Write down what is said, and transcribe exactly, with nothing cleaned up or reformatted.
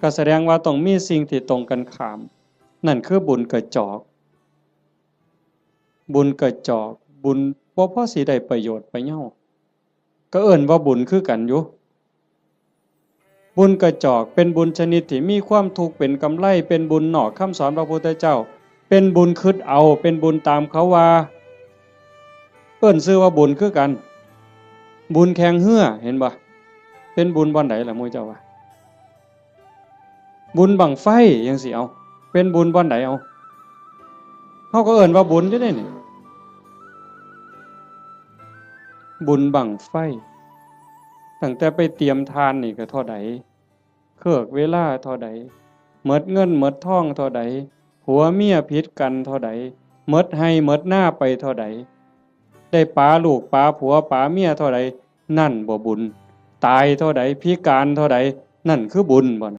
ก็แสดงว่าต้องมีสิ่งที่ตรงกันข้าม นั่นคือบุญกระจอก บุญกระจอก บุญบ่พอสิได้ประโยชน์ประเยา ก็เอิ้นว่าบุญคือกันอยู่ บุญกระจอกเป็นบุญชนิดที่มีความทุกข์เป็นกำไร เป็นบุญนอกคำสอนพระพุทธเจ้า เป็นบุญคิดเอา เป็นบุญตามเขาว่า เอิ้นชื่อว่าบุญคือกัน บุญแข่งเฮือ เห็นบ่ เป็นบุญบ่อนใดล่ะหมู่เจ้าว่า บุญบั้งไฟจั่งซี้ เอา เป็นบุญบ่อนใด เอา เฮาก็เอิ้นว่าบุญอยู่เด้นี่ บุญบั้งไฟ ตั้งแต่ไปเตรียมทานนี่ก็เท่าใด เคิกเวลาเท่าใด หมดเงินหมดทองเท่าใด ผัวเมียผิดกันเท่าใด หมดไฮ่หมดนาไปเท่าใด ได้ป๋าลูกป๋าผัวป๋าเมียเท่าใด นั่นบ่บุญ ตายเท่าใด พิการเท่าใด นั่นคือบุญบ่